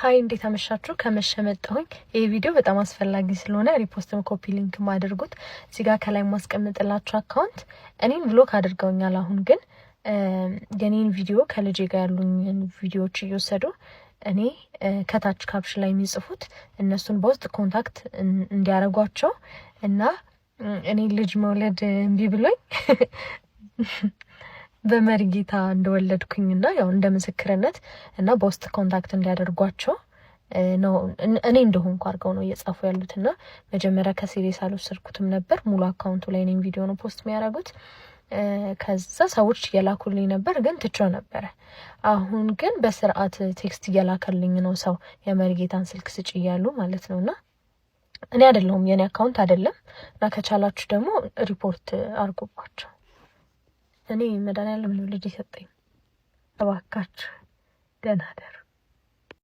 Hi፣ እንዴት አመሻችሁ? ከመሸ መጣሁኝ። ይህ ቪዲዮ በጣም አስፈላጊ ስለሆነ repost ም copy link ም አድርጉት። እዚህ ጋር ከላይ ማስቀምጥላችሁ account እኔን block አድርገውኛል። አሁን ግን የኔን ቪዲዮ፣ ከልጄ ጋር ያሉኝን ቪዲዮዎች እየወሰዱ እኔ ከታች caption ላይ የሚጽፉት እነሱን በውስጥ contact እንዲያደርጓቸው እና እኔ ልጅ መውለድ እምቢ ብሎኝ በመሪጌታ እንደወለድኩኝ እና ያው እንደ ምስክርነት እና በውስጥ contact እንዲያደርጓቸው ነው፣ እኔ እንደሆንኩ አድርገው ነው እየጻፉ ያሉት። እና መጀመሪያ ከ serious አልወሰድኩትም ነበር። ሙሉ account ኡ ላይ እኔም ቪዲዮ ነው post የሚያደርጉት። ከዛ ሰዎች እየላኩልኝ ነበር፣ ግን ትቼው ነበረ። አሁን ግን በስርዓት text እየላከልኝ ነው ሰው፣ የመሪጌታን ስልክ ስጭ እያሉ ማለት ነው። እና እኔ አይደለሁም፣ የኔ account አይደለም። እና ከቻላችሁ ደግሞ ሪፖርት አድርጉባቸው። እኔ መድኃኒዓለም ነው ልጅ የሰጠኝ። እባካችሁ ደህና ደሩ።